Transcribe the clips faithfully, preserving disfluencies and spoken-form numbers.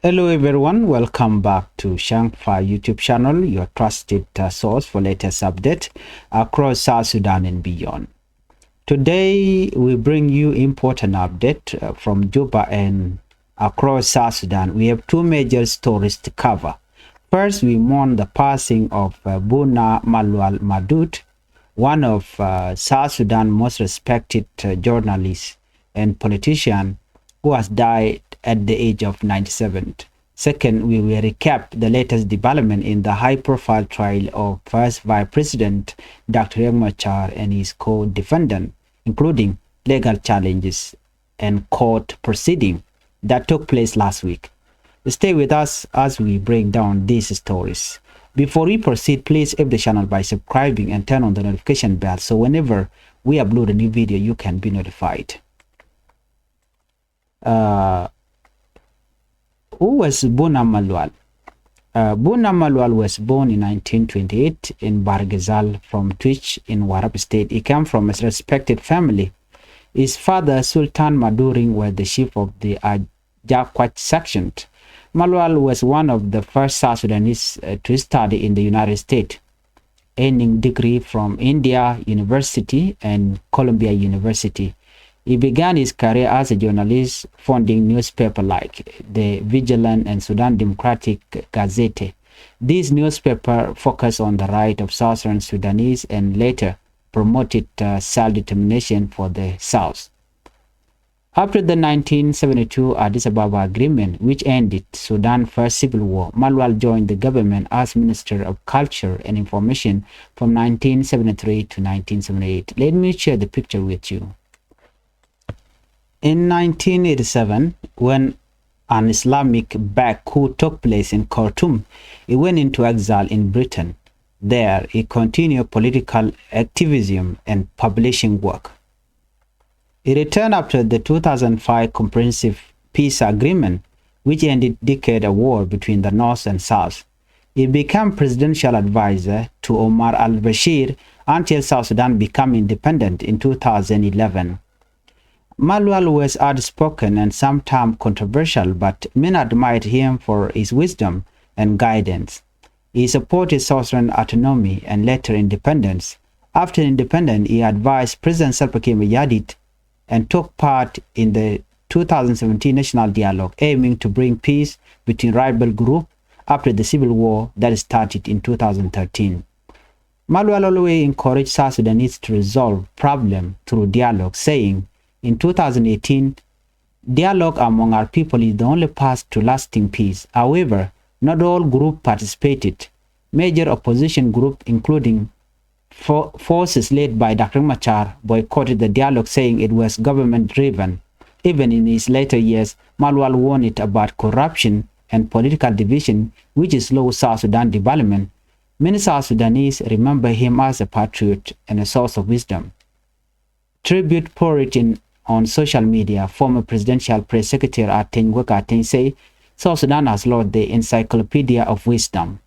Hello everyone, welcome back to Shangfa YouTube channel, your trusted uh, source for latest update across South Sudan and beyond. Today we bring you important update uh, from Juba and across South Sudan. We have two major stories to cover. First, we mourn the passing of uh, Buna Malual Madut, one of uh, South Sudan's most respected uh, journalists and politician who has died at the age of ninety-seven. Second, we will recap the latest development in the high-profile trial of First Vice President Doctor Riek Machar and his co-defendant, including legal challenges and court proceeding that took place last week. Stay with us as we bring down these stories. Before we proceed, please help the channel by subscribing and turn on the notification bell so whenever we upload a new video, you can be notified. Uh, who was Buna Malual? Uh, Buna Malual was born in nineteen twenty-eight in Bargazal from Twitch in Warrap State. He came from a respected family. His father, Sultan Maduring, was the chief of the Ajakwach section. Malual was one of the first South Sudanese uh, to study in the United States, earning degree from India University and Columbia University. He began his career as a journalist, founding newspaper like the Vigilant and Sudan Democratic Gazette. These newspapers focused on the right of Southern Sudanese and later promoted uh, self-determination for the South. After the nineteen seventy-two Addis Ababa Agreement, which ended Sudan's first civil war, Malual joined the government as Minister of Culture and Information from nineteen seventy-three to nineteen seventy-eight. Let me share the picture with you. In nineteen eighty-seven, when an Islamic-backed coup took place in Khartoum, he went into exile in Britain. There, he continued political activism and publishing work. He returned after the two thousand five Comprehensive Peace Agreement, which ended decade of war between the North and South. He became presidential advisor to Omar al-Bashir until South Sudan became independent in two thousand eleven. Malual was outspoken and sometimes controversial, but many admired him for his wisdom and guidance. He supported Southern autonomy and later independence. After independence, he advised President Salva Kiir Mayardit and took part in the two thousand seventeen national dialogue aiming to bring peace between rival groups after the civil war that started in two thousand thirteen. Malual always encouraged South Sudanese to resolve problem through dialogue, saying in two thousand eighteen, "Dialogue among our people is the only path to lasting peace." However, not all groups participated. Major opposition groups, including fo-, forces led by Doctor Machar, boycotted the dialogue, saying it was government-driven. Even in his later years, Malual warned about corruption and political division, which slows South Sudan development. Many South Sudanese remember him as a patriot and a source of wisdom. Tribute poured in on social media. Former Presidential Press Secretary Ateny Wek Ateny say South Sudan has lost the encyclopedia of wisdom.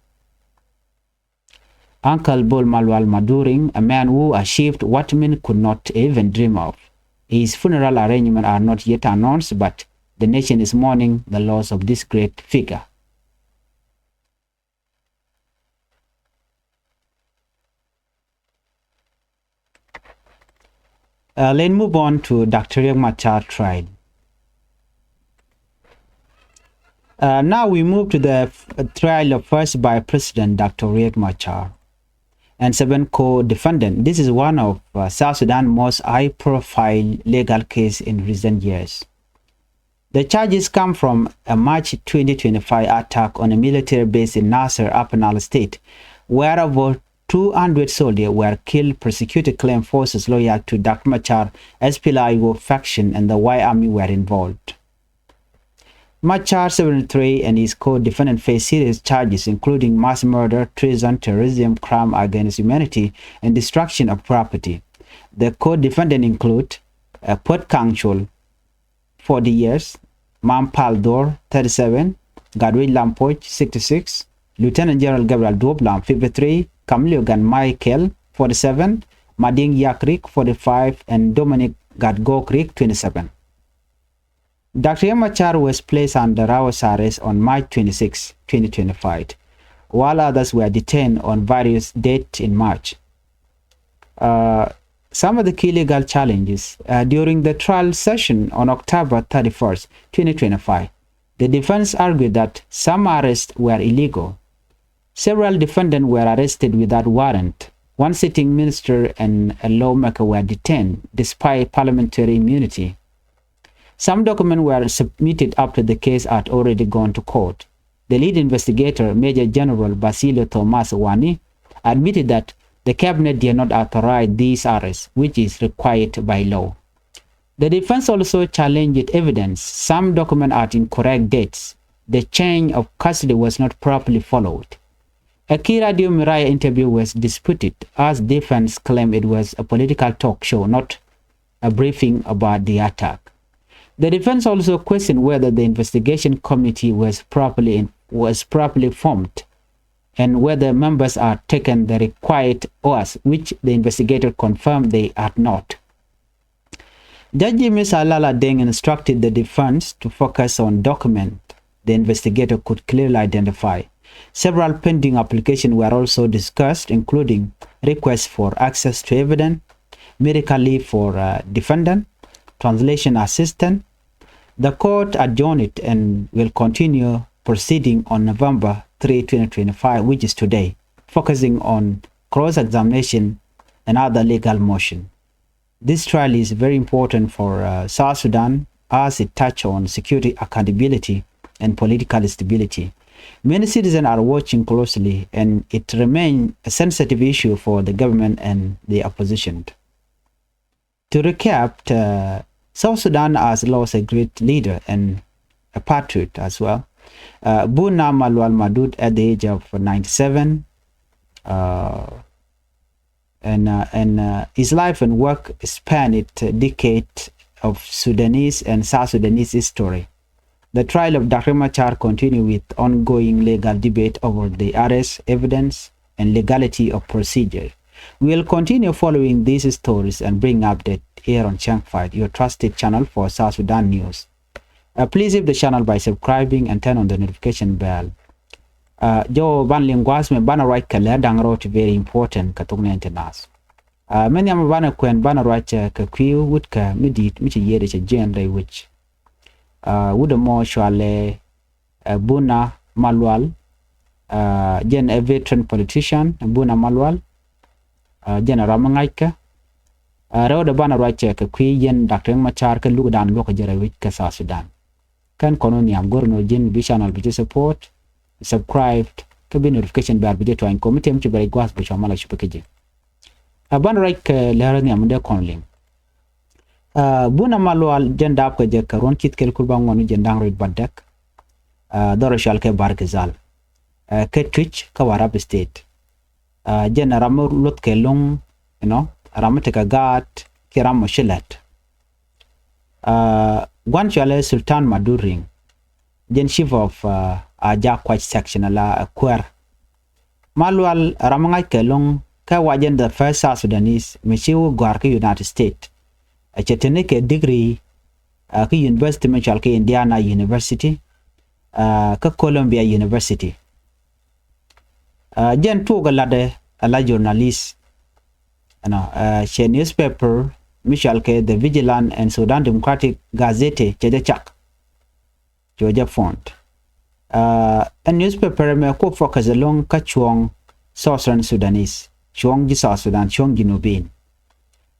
Uncle Bol Malual Maduring, a man who achieved what many could not even dream of. His funeral arrangements are not yet announced, but the nation is mourning the loss of this great figure. Uh, let's move on to Doctor Riek Machar trial. Uh, now we move to the f-, trial of First Vice President Doctor Riek Machar and seven co-defendants. This is one of uh, South Sudan's most high-profile legal case in recent years. The charges come from a March twenty twenty-five attack on a military base in Nasir, Upper Nile State, where over two hundred soldiers were killed. Prosecutor claimed forces loyal to Doctor Machar S P L A I O faction and the White Army were involved. Machar, seventy-three, and his co-defendant face serious charges, including mass murder, treason, terrorism, crime against humanity, and destruction of property. The co-defendant include uh, Puot Kang Chol, forty years, Mam Pal Dor, thirty-seven, Gatwech Lam Puoch, sixty-six, Lieutenant General Gabriel Duop Lam, fifty-three, Camilio Gan Michael, forty-seven, Mading Yak Riek, forty-five, and Dominic Gatgok Riek, twenty-seven. Doctor Riek Machar was placed under house arrest on March twenty-sixth, twenty twenty-five, while others were detained on various dates in March. Uh, some of the key legal challenges. Uh, during the trial session on October thirty-first, twenty twenty-five, the defense argued that some arrests were illegal. Several defendants were arrested without warrant. One sitting minister and a lawmaker were detained despite parliamentary immunity. Some documents were submitted after the case had already gone to court. The lead investigator, Major General Basilio Thomas Wani, admitted that the cabinet did not authorize these arrests, which is required by law. The defense also challenged evidence. Some documents had incorrect dates. The chain of custody was not properly followed. A key Radio Miraya interview was disputed, as defense claimed it was a political talk show, not a briefing about the attack. The defense also questioned whether the investigation committee was properly in, was properly formed and whether members had taken the required oaths, which the investigator confirmed they had not. Judge James Alala Deng instructed the defense to focus on documents the investigator could clearly identify. Several pending applications were also discussed, including requests for access to evidence, medical leave for, uh, defendant, translation assistance. The court adjourned and will continue proceeding on November three, twenty twenty-five, which is today, focusing on cross-examination and other legal motion. This trial is very important for, uh, South Sudan, as it touch on security, accountability, and political stability. Many citizens are watching closely, and it remains a sensitive issue for the government and the opposition. To recap, uh, South Sudan has lost a great leader and a patriot as well. Uh, Buna Malual Madut, at the age of ninety-seven, uh, and, uh, and, uh, his life and work span it, uh, decade of Sudanese and South Sudanese history. The trial of Doctor Machar continue with ongoing legal debate over the arrest, evidence, and legality of procedure. We will continue following these stories and bring update here on Changfight, your trusted channel for South Sudan news. Uh, please help the channel by subscribing and turn on the notification bell. Uh, jɔ ban liŋ gua̱a̱th mɛ ban ruac kɛ lɛ da̱ŋ rɔɔd ti very important kɛ thok nɛn ti naath. Uh, mɛ nhiam banɛ kuɛn banɛ ruac, uh, kɛ kui̱ wut kɛ mi di̱i̱t mi ci yiëëdɛ cɛ jiɛn rɛy wec. Uh, wut ɛmɔ cualɛ, uh, Buna Malual, uh, jɛn ɛ veteran politician, Buna Malual, uh, jɛn ɛ ram mi ŋa̱ckɛ. Uh, rɛwdɛ banɛ ruac kɛ kui̱ yɛn Doctor Riek Machar kɛ luk dan luɔk kɛ jɛ rɛy wec kɛ South Sudan. Kɛn kɔn wä nhiam go̱r ni wä ji̱n bi channel bi ji̱ support, subscribe, kä bi notification bell bi ji̱ tuany komi tem ci bɛ rɛy gua̱a̱th bi cua mal a cupi kä ji̱. A banɛ ruac kɛ lɛr nhiam mi dee kɔn liŋ. Uh, Buna Malual jɛn dap kɛ jɛ kɛ ruɔ̱n ki̱th kɛl kur ba ŋuɔn jɛn da̱ŋ rɛy badɛk. Uh, dhɔr cual kɛ Bargazal. Uh, kɛ Twic kä Warrap State. Uh, jɛn ram mi luth kɛ lo̱ŋ, you know, ram mi tekɛ gaat kiɛ ram mi ci lɛt. Uh, gua̱n cualɛ Sultan Maduring, jɛn chief of, uh, Ajak Kuac section ala, uh, Kuɛr. Malual ram mi ŋa̱c kɛ lo̱ŋ kɛ wa jɛn the first South Sudanese mi ci wä gɔ̱a̱r kä United States. A cɛ teni kɛ degree, uh, kä university mi cual kɛ Indiana University, uh, kä Columbia University. Uh, jɛn tuɔk a latdɛ a la journalist. You know, uh, cɛ newspaper mi cual kɛ The Vigilant and Sudan Democratic Gazette cɛ jɛ cak. Cɛ jɛ fund. Uh, a newspaper mɛ ku focus along kä cuɔ̱ŋ Southern Sudanese, cuɔ̱ŋ ji̱ South Sudan, cuɔ̱ŋ Junubin.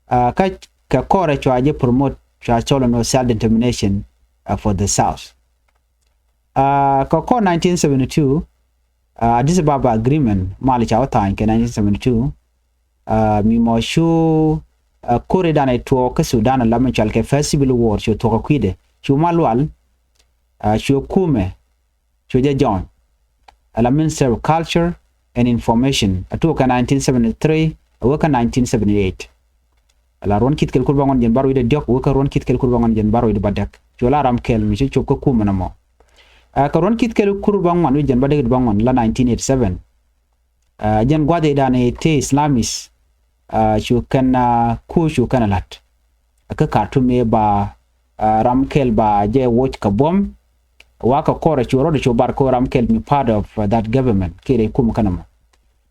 Uh, kä kɛ kɔrɛ cua jɛ promote cua cɔl nɔ self determination, uh, for the South. Uh, kɛ kɔr nineteen seventy-two, uh, Addis Ababa Agreement, mal ca wä tha̱a̱ny kɛ nineteen seventy-two, uh, mi mɔ cu, uh, kori dan ɛ tuɔɔk kä Sudan ala mi cual kɛ First Civil War cu thuɔk ɛ kui̱dɛ. Cu Malual, uh, cu kumɛ, cu jɛ join ala Minister of Culture and Information a tuɔɔk kɛ nineteen seventy-three a wä kä nineteen seventy-eight. Ala ruɔ̱n ki̱th kɛl kur ba ŋuan jɛn bar wi̱dɛ diɔ̱k wä kä ruɔ̱n ki̱th kɛl kur ba ŋuan jɛn bar wi̱dɛ ba dɛk. Cu la ram kɛl mi ci cop kä kumɛ nɔmɔ. Uh, kɛ ruɔ̱n ki̱th kɛl kur ba ŋuan wi̱dɛ jɛn ba dɛk ba ŋuan la nineteen eighty-seven. Uh, jɛn gua̱dhi dan ɛ te Islamis, uh, cu kɛn, uh, ku cu kɛn a lat. Uh, kä Khartoum ɛ ba, ram kɛl ba jɛ woc kɛ buɔ̱m. Wa kɛ kɔrɛ cu rɔɔdɛ cu bar kɛ ram kɛl mi part of that government kiɛ rɛy kum kɛn ɛmɔ.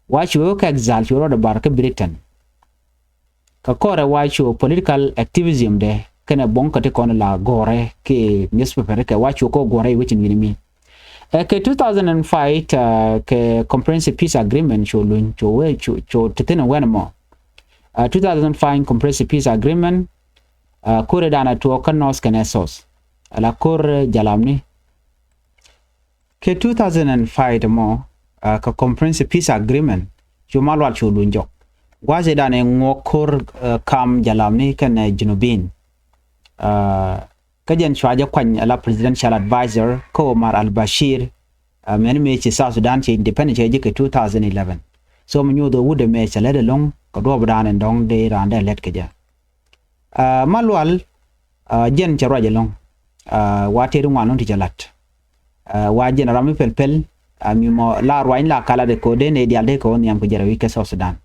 Wa cu kɛ exile cu rɔɔdɛ bar kä Britain. Kɛ kɔrɛ wa cu political activism dɛ kɛnɛ buɔ̱ŋ kä ti kɔn la gɔrɛ kɛ newspaper kɛ wa cu kɔ gɔrɛ iwecin wi̱ni mi. Ɛ kɛ two thousand and five kɛ comprehensive peace agreement cu luny cu wee cu tithin wɛn mɔ. Two thousand five comprehensive peace agreement. Kori danɛ tuɔɔk kä north kɛnɛ south. Ala kor jalamni. Kɛ two thousand and five mɔ kɛ comprehensive peace agreement cu Malual cu luny jɔk. Gua̱th idan iŋuɔk kor kam jalamni kɛnɛ Junubin. Kä jɛn cua jɛ kuany ala presidential advisor kä Omar al Bashir. Mɛn mëë ci South Sudan ci independent cɛ ji̱ kɛ two thousand eleven. So mi nyuuth wut ɛmɛ cɛ lɛt ɛlɔ̱ŋ kɛ duɔɔp dan in dɔ̱ŋ dee raan dee lɛt kɛ jɛ. Malual jɛn cɛ ruac ɛlɔ̱ŋ. Wa tëë ri ŋuan lɔ̱ŋ ti cɛ la̱t. Wa jɛn ram mi pɛl pɛl mi mɔ la ruany la kalat kɛ ɣöö dee nɛy diaal dee kɛ ɣöö nhiam kɛ jɛ rɛy wi̱c kɛ South Sudan.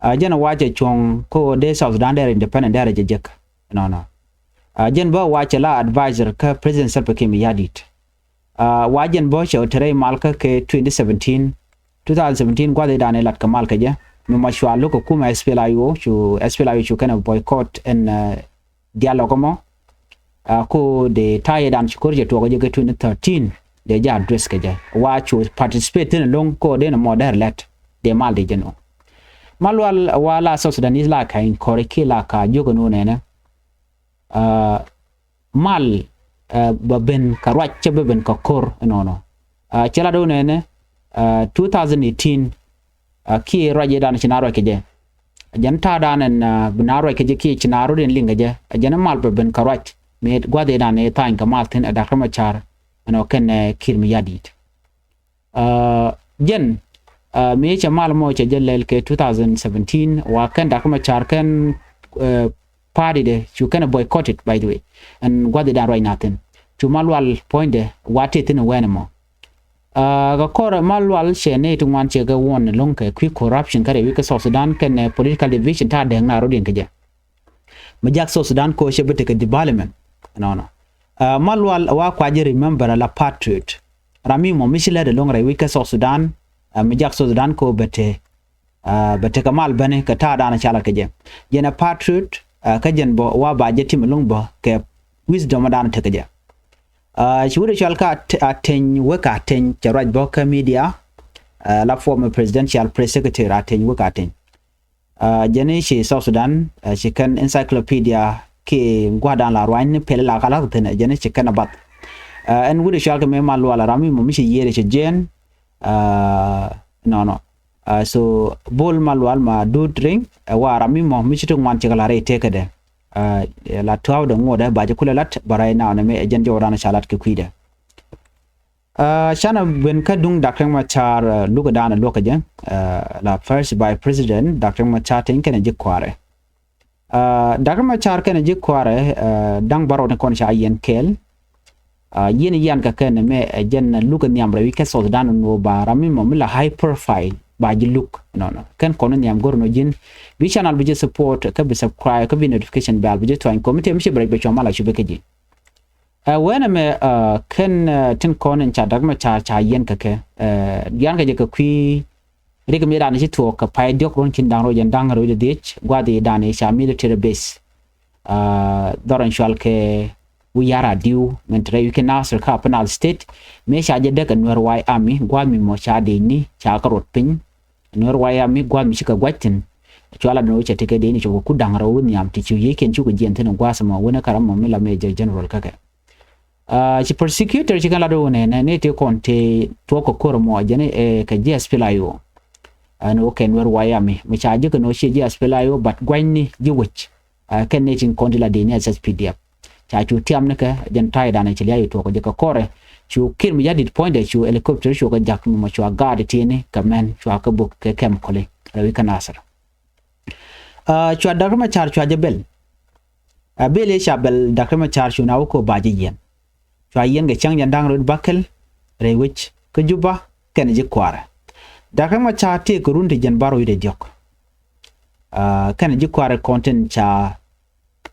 Jɛn wa cɛ cuɔ̱ŋ kɛ ɣöö dee South Sudan dee rɛ independent dee rɛ jɛ jek. Nɔnɔ. Jɛn bä wa cɛ la advisor kä President Salva Kiir Mayardit. Wa jɛn bä cɛ te rɛy mal kä kɛ twenty seventeen, two thousand seventeen gua̱th idan ilat kɛ mal kɛ jɛ. Mi ma cua lo̱k kɛ kumɛ S P L A I O cu S P L A I O cu kɛnɛ boycott ɛn dialogue mɔ. Ko de ta̱a̱ idan ci kor cɛ tuɔk kɛ jɛ kɛ twenty thirteen de jɛ address kɛ jɛ wa cu participate thin lo̱ŋ ko de ni mɔ dɛr lɛt de mal de jɛ no. Malual wa la South Sudanese la ka in kɔri ki la ka jiök ɛn wunɛnɛ. Mal bɛ ben kɛ ruac cɛ bɛ ben kɛ kor ɛnɔnɔ. Cɛ la do̱n ɛnɛ two thousand eighteen kiɛ ruac idan ci na ruac kɛ jɛ. Jɛn ta̱a̱ dan ɛn bi na ruac kɛ jɛ kiɛ ci na rot in liŋ kɛ jɛ. Jɛn mal bɛ ben kɛ ruac mi gua̱th idan ɛ tha̱a̱ny kɛ mal thi̱n ɛ Dak Riɛk Macar ɛnɔ kɛn Kiir Mayardit. Jɛn mi cɛ mal mɔ cɛ jɛ lɛl kɛ two thousand seventeen wa kɛn Dak Riɛk Macar kɛn party de cu kɛn boycotted by the way. Ɛn gua̱th idan ruac na thi̱n cu Malual puɔ̱nydɛ wa tëë thi̱n wɛn ɛmɔ. Kɛ kɔrɛ Malual cɛ nɛy ti ŋuan cɛ kɛ wuɔn lo̱ŋ kɛ kui̱ corruption kä rɛy wi̱c kä South Sudan kɛn political division ta̱a̱ dɛŋ na rot in kɛ jɛ. Mi jak South Sudan ko cɛ bi tekɛ development. Nɔnɔ. Malual wa kua jɛ remember la Patriot. Ram mi mɔ mi ci lɛt ɛlɔ̱ŋ rɛy wi̱c kä South Sudan. Mi jak South Sudan ko bɛ te bɛ tekɛ mal bäni kɛ ta̱a̱ dan ca lat kɛ jɛ. Jɛn ɛ Patriot kä jɛn bä wa ba jɛ tim ɛlɔ̱ŋ bä kɛ wisdom dan tekɛ jɛ. Ci wut ɛ cual kä Ateny wek Ateny cɛ ruac bä kä media. La former presidential press secretary Ateny wek Ateny. Jɛn i̱ ci South Sudan ci kɛn encyclopedia ki gua̱dan la ruany ni pɛl la ka lath thi̱n jɛn i̱ ci kɛn a bath. Ɛn wut ɛ cual kɛ mëë Malual ram mi mɔ mi ci yiëër ci jiɛn. Nɔnɔ. So Bol Malual ma Dut Riŋ ɛ wa ram mi mɔ mi ci ti ŋuan ci kɛ la rɛy tëkädɛ. La tuaw dɛ ŋuɔdɛ ba jɛ kulɛ lat ba rɛy naw nɛ mëë ɛ jɛn jɔwdan ca lat kɛ kui̱dɛ. Canɛ ben kä duŋ Dak Riɛk Macar luk dan luɔk kɛ jɛ. La first vice president Dak Riɛk Macar tin kɛnɛ ji̱ kuarɛ. Dak Riɛk Macar kɛnɛ ji̱ kuarɛ da̱ŋ bärɔw ni kɔn ca yiɛn kɛɛl. Yiɛn yian kɛ kɛn mɛ ɛ jɛn luk nhiam rɛy wi̱c kɛ South Sudan nuɔ ba ram mi mɔ mi la high profile ba ji̱ luk nɔnɔ kɛn kɔn nhiam go̱r nɔ ji̱n. Bi channel bi ji̱ support kä bi subscribe kä bi notification bell bi ji̱ tuany committee mi ci bi rɛc bɛ cuɔ mal a cupi kä ji̱. Ɛ wɛnɛ mɛ kɛn tin kɔn in ca Dak Macar ca yiɛn kɛ kɛ. Yian kɛ jɛ kɛ kui̱ rik mi dan ci tuɔɔk kɛ pay diɔk ruɔ̱n kin da̱ŋ rɛw jɛn da̱ŋ rɛw jɛ dhiec gua̱dhi dan ca military base. Dhɔr in cual kɛ wi̱i̱ yar a diw min te rɛy wi̱i̱ kin Nasir kä Upper Nile State. Mi ca jɛ däk ɛ Nuer White Army gua̱a̱th mi mɔ ca dec ni ca kä ruɔt piny. Nuer White Army gua̱a̱th mi cikɛ gua̱c thi̱n. Cual a dun wä cɛ tekɛ dec ni cop kɛ ku da̱ŋ rɛw wi̱i̱ nhiam ti cu yiëëkiɛn cukɛ jiɛn thi̱n gua̱a̱th mɔ wänɛ kä ram mɔ mi la Major General kä kɛ. Ci prosecutor ci kɛn lat wä nɛnɛ ni ti kɔn ti tuɔk kɛ kor mɔ jɛn ɛ kɛ ji̱ S P L A I O. Ɛn wä kɛn Nuer White Army mi ca ji̱ kɛ nɔ ci ji̱ S P L A I O but gua̱cni ji̱ wec. Kɛn ni tin kɔn ti la dec ni S S P D F. Ca cu tiam ni kɛ jɛn ta̱y danɛ ci lia̱c tuɔk kɛ jɛ kɛ kɔrɛ. Cu Kiir Mayardit puɔ̱nydɛ cu helicopter cu kɛ jak mi mɔ cua gaat tieni kɛ mɛn cua kɛ buk kɛ kɛm kɔli rɛwi kɛ Nasir. Cua Dak Riɛk Macar cua jɛ bɛl. Ɛ bɛl i̱ ca bɛl Dak Riɛk Macar cu na wä ko ba jɛ yiɛn. Cua yiɛn kɛ cäŋ jɛn da̱ŋ rɛw bäkɛl rɛy wec kä Juba kɛnɛ ji̱ kuaarɛ. Dak Riɛk Macar tëë kɛ run ti jɛn bärɔw wi̱cdɛ diɔ̱k. Kɛnɛ ji̱ kuaarɛ kɔn tin ca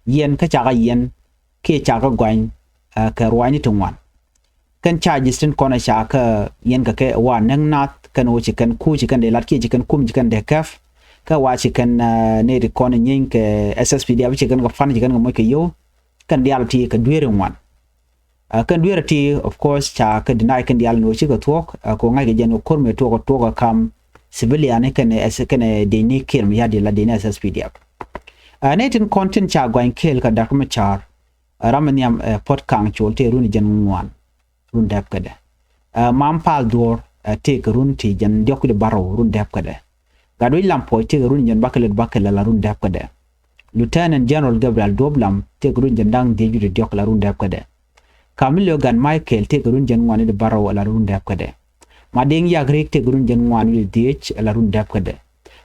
yiɛn kä cakɛ yiɛn kiɛ ca kɛ gɔany kɛ ruaacni ti ŋuan. Kɛn charges tin kɔn ɛ ca kɛ yɛn kɛ kɛ wa näk nath kɛn wä ci kɛn ku ci kɛn dee lat kiɛ ci kɛn kum ci kɛn dee kɛp. Kɛ wa ci kɛn nɛy ti kɔn ɛ nyieeny kɛ S S P D F ci kɛn kɛ pan ci kɛn kɛ moc kɛ yio̱w. Kɛn diaal ti kɛ dueeri ŋuan. Kɛn dueeri ti of course ca kɛ deny kɛn diaal ni wä ci kɛ thuɔ̱k kɛ ŋa̱ckɛ jɛn kɛ ko̱r mëë tuɔk tuɔk kɛ kam civilian kɛn kɛn dee ni kiɛr mi ya̱t di la dee ni S S P D F. Nɛy tin kɔn tin ca gɔany kɛɛl kɛ Dak Macar ram mi nhiam ɛ Puɔt Kaŋ Col tëë run jɛn ŋuan run dɛp kädɛ. Ɛ Mam Pal Dhuɔr ɛ tëë kɛ run ti jɛn diɔ̱k wi̱cdɛ bärɔw run dɛp kädɛ. Gatwec Lam Puɔc tëë kɛ run jɛn bäkɛl wi̱cdɛ bäkɛl ala run dɛp kädɛ. Lieutenant General Gabriel Duɔp Lam tëë kɛ run jɛn da̱ŋ dhieec wi̱cdɛ diɔ̱k ala run dɛp kädɛ. Kamilio Gan Michael tëë kɛ run jɛn ŋuan wi̱cdɛ bärɔw ala run dɛp kädɛ. Madiŋ Yak Rik tëë kɛ run jɛn ŋuan wi̱cdɛ dhieec ala run dɛp kädɛ.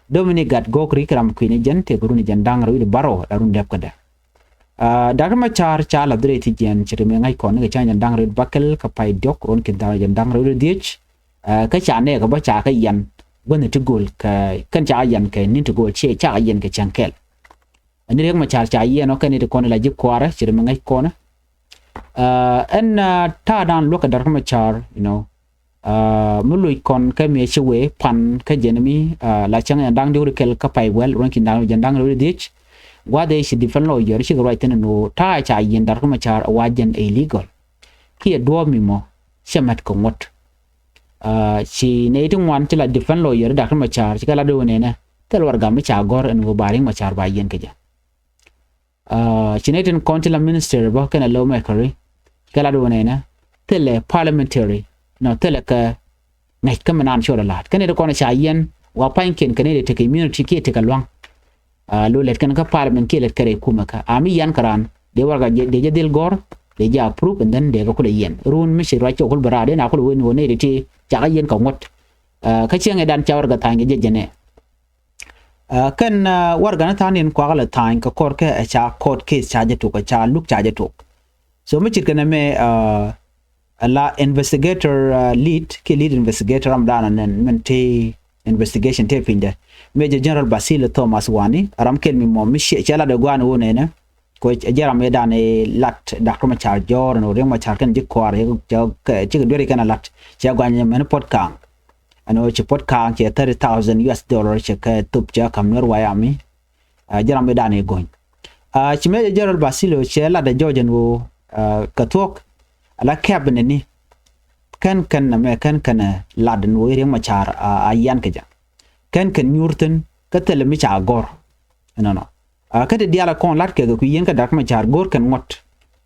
Dominic Gat Gok Rik ram kui̱ni jɛn tëë kɛ run jɛn da̱ŋ rɛw wi̱cdɛ bärɔw ala run dɛp kädɛ. Aa, Doctor Machar ca lath rɛy ti jiɛn ci ri mi ŋa̱c kɔn ni kɛ ca jɛn da̱ŋ rɛw bäkɛl kɛ pay diɔ̱k ruɔ̱n ki̱n tha̱a̱ŋ jɛn da̱ŋ rɛw diɛt. Aa, kä ca nɛɛk bä ca kɛ yɛn guänh ti göl kɛ kɛn ca yɛn kɛ ni̱n ti göl ciɛ ca kɛ yɛn kɛ cäŋ kɛl. Ɛn ni Riek Machar ca yɛn ɔ kɛn ni ti kɔn la ji̱ kuaarä ci ri mi ŋa̱c kɔn. Aa, ɛn, aa, ta̱a̱ da̱a̱n luäk kɛ Doctor Machar, you know, Aa, mi loc kɔn kä mi ci wee pan kä jɛn mi, aa, la cäŋ jɛn da̱ŋ diɔ̱k kɛl kä pay wɛl ruɔ̱n ki̱n da̱ŋ jɛn da̱ŋ diɔ̱k dhieec. Gua̱th ëë ci defense lawyer cikɛ ruac thi̱n ɛn ɣöö ta̱a̱ ca yiɛn Doctor Machar ɛ wa jɛn illegal. Kiɛ duɔ̱ɔ̱p mi mɔ cɛ mɛt kɛ ŋuɔ̱t. Aa, ci nɛy ti ŋuan ci la defense lawyer Doctor Machar ci kɛ lat ɣöö nɛnɛ thil warɛgak mi ca gɔ̱r ɛn ɣöö ba Riek Machar ba yiɛn kɛ jɛ. Aa, ci nɛy tin kɔn ti la minister bä kɛnɛ low mɛkɛri kɛ la duun ɛnɛ thilɛ parliamentary nɔ thilɛ kɛ ŋäc kä mi naan cɔɔl a la̱a̱t kɛnɛ ti kɔn ca yɛn wa pa̱nykiɛn kɛnɛ ti tekɛ immunity kiɛ tekɛ lua̱ŋ. Aa, lo lɛt kɛn kä parliament kiɛ lɛt kɛ rɛy kumɛ kä a mi yɛn kɛ raan dee warɛgak dee jɛ dhil gɔ̱r dee jɛ approve and then dee kɛ kulɛ yɛn run mi ci ruac cɛ kul bɛ raar dee na kul wen ɣöö nɛy ti ti ca kɛ yɛn kɛ ŋuɔ̱t. Aa, kä cieŋɛ dan ca warɛgak tha̱a̱ny kɛ jɛ jɛnɛ. Aa, kɛn, aa, warɛgak ni tha̱a̱ŋ in kuakä lɛ tha̱a̱ny kɛ kɔr kɛ ɛ ca court case ca jɛ tok ɛ ca luk ca jɛ tok. So mi cit kɛn ɛmɛ, aa, ɛ la investigator, aa, lead kiɛ lead investigator ram daanɔ nɛn min te investigation te pinydɛ. Major General Basilio Thomas Wani ɛ ram kɛl mi mɔ mi ciɛ lat ɛ gua̱a̱n wä nɛnɛ. Kɛ ɛ jɛ ram ëë dan ëë lat Doctor Machar jɔɔr ɛn ɣöö Riek Machar kɛn ji̱ kɔaar ɛ cikɛ dueri kɛn a lat cɛ guany ɛmɛn Puɔt Kaŋ. Ɛn ɣöö ci Puɔt Kaŋ cɛ thirty thousand U S dollar cɛ kɛ thop cɛ ka̱m Nuer White Army. Aa, jɛ ram ëë dan ëë go̱ny. Aa, ci Major General Basilio cɛ lat ɛ jɔɔc ɛn ɣöö, aa, kɛ thuɔ̱k ala cabinet ni kɛn kɛn ɛmɛ kɛn kɛn ɛ lat ɛn ɣöö i̱ Riek Machar a yian kɛ jɛ. Kɛn kɛn nyuur thi̱n kä thilɛ mi ca gɔ̱r. Ɛnɔnɔ. Aa, kä ti diaal ɛ kɔn la̱tkɛ kɛ kui̱ yien kä Doctor Machar go̱o̱r kɛn ŋuɔ̱t.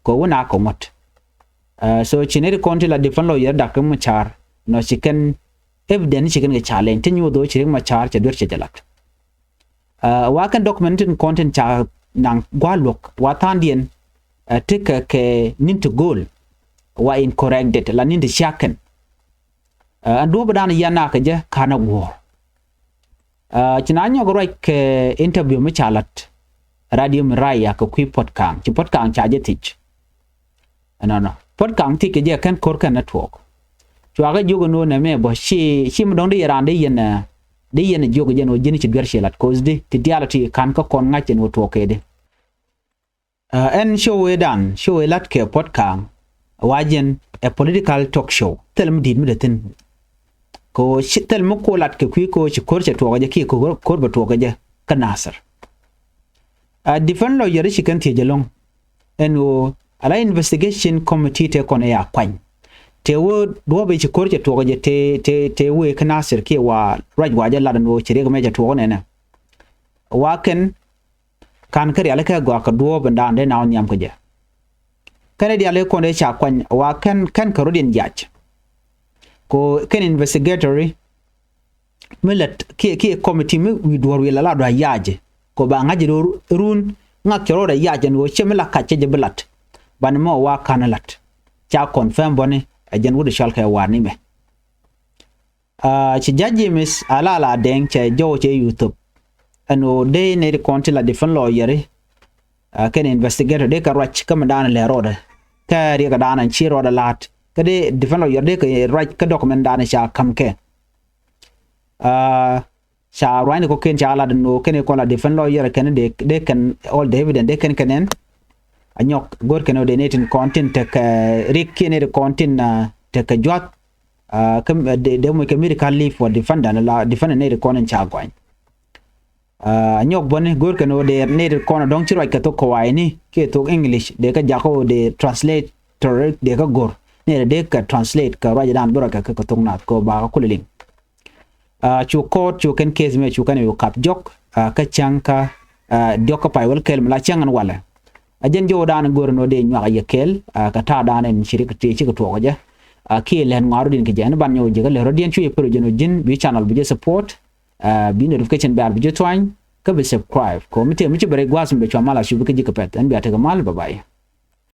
Kɛ wä na kɛ ŋuɔ̱t. Aa, so ci nɛy ti kɔn ti la defense lawyer Doctor Machar nɔ ci kɛn evidence ci kɛn kɛ challenge ti nyuɔth ɣöö ci Riek Machar cɛ duer cɛ jɛ lat. Aa, wa kɛn document tin kɔn tin ca naŋ gua̱a̱r luɔ̱k wa tha̱a̱ŋdiɛn, aa, tekɛ kɛ ni̱n ti gööl wa incorrect date la ni̱n ti cia̱k kɛn. Aa, ɛn duɔ̱ɔ̱p ëë dan yɛn a kɛ jɛ ka̱n ɛ guɔ̱ɔ̱r. Aa, ci na nyɔk ruac kɛ interview mi ca la̱t radio mi ray a kɛ kui̱ Puɔt Kaŋ ci Puɔt Kaŋ ca jɛ thiec. Ɛnɔnɔ Puɔt Kaŋ thiec kɛ jɛ kɛn ko̱r kɛn network. Cuakä jiök ɛn ɣöö nɛmɛ bä ci ci mi dɔ̱ŋ di yɛ raan di yɛn, aa, di yɛn jiök jɛn ɣöö ji̱n ci duer ci la̱t ko̱th di ti diaal ti ka̱n kä kɔn ŋa̱c ɛn ɣöö tuɔɔk kɛ di. Aa, ɛn show ëë dan show ëë la̱t kɛ Puɔt Kaŋ wa jɛn ɛ political talk show thil mi di̱i̱t mi dee thi̱n. Kɛ ɣöö ci thil mi ku lat kɛ kui̱ kɛ ɣöö ci ko̱r cɛ tuɔɔk kɛ jɛ kiɛ ko̱r bɛ tuɔɔk kɛ jɛ kä Nasir. Aa, defense lawyer ci kɛn thiec ɛlɔ̱ŋ ɛn ɣöö ala investigation committee tëë kɔn ëë a kuany tëë wee duɔ̱ɔ̱p ëë ci ko̱r cɛ tuɔɔk kɛ jɛ tëë tëë tëë wee kä Nasir kiɛ wa ruac wa jɛ lat ɛn ɣöö ci Riek mɛ cɛ tuɔɔk nɛnɛ. Wa kɛn ka̱n kä rialikä gɔaa kɛ duɔ̱ɔ̱p in daan dee na wä nhiam kä jɛ. Kɛn i̱ diaal i̱ kɔn dee ca kuany wa kɛn kɛn kɛ rɔ̱diɛn jiac. Kɛ kɛn investigator i̱ mi lät kiɛ kiɛ committee mi wi̱i̱ duɔ̱ɔ̱r wi̱i̱ la la dɔ̱a̱ yac i̱ kɛ ba ŋa̱c i̱ run ŋak cɛ rɔɔdɛ yac ɛn ɣöö cɛ mi la kac cɛ jɛ bi lat. Banɛ mɛ wa ka̱n i̱ la̱t ca confirm bɔni ɛ jɛn wut i̱ cɔal kɛ war ni mɛ. Aa, ci ja̱ James a la la dɛŋ cɛ jɔw cɛ yuthop ɛn ɣöö dee nɛy ti kɔn ti la defense lawyer i̱, aa, kɛn investigator dee kɛ ruac kä mi daanɛ lɛ rɔɔdɛ kɛ riɛk daanɛ ci rɔɔdɛ la̱a̱t kä dee defense lawyer dee kɛ ruac kä document daanɛ ca ka̱m kɛ. Aa, ca rua̱ny ni kɔ̱kiɛn ca lat ɛn ɣöö kɛn i̱ kɔn la defense lawyer kɛn dee dee kɛn all the evidence dee kɛn kɛn ɛn. Anyɔk go̱r kɛn ɣöö dee nɛy tin kɔn tin tekɛ rik kiɛ nɛy ti kɔn tin tekɛ juath, kä dee moc kɛ medical leave for defendant la defendant nɛy ti kɔn in ca gɔany. Anyɔk bäni go̱r kɛn ɣöö dee nɛy ti kɔn a dɔ̱ŋ ci ruac kɛ thok kɛ wa̱i̱ni kiɛ thok English dee kɛ jakä ɣöö dee translator dee kɛ go̱r nɛy ti dee kɛ translate kɛ ruacdan bi ruac kɛ kɛ thok nath kɛ ɣöö bakä kulɛ liŋ. Cu court cu kɛn case mɛ cu kɛn yu kap jɔk kä cäŋ kä diɔk kä pay wäl kɛl mi la cäŋ ɛn walɛ. A jɛn jɔwdan go̱r ɛn ɣöö dee nyuak a yɛ kɛl kɛ ta̱a̱dan ɛn ci rik ti cikɛ tuɔɔk jɛ. Kiɛ lɛn ŋɔaru din kɛ jɛ ɛn ban nyɔw jɛ kä lɛ rɔ̱diɛn cu yɛ pär jɛn ɣöö ji̱n bi channel bi jɛ support, bi notification bell bi jɛ tuany kä bi subscribe kɛ ɣöö mi tëë mi ci bɛ rɛy gua̱a̱th mi bɛ cua mal a cu bi kä ji̱ kɛ pɛth ɛn bia tekɛ mal. Bye bye.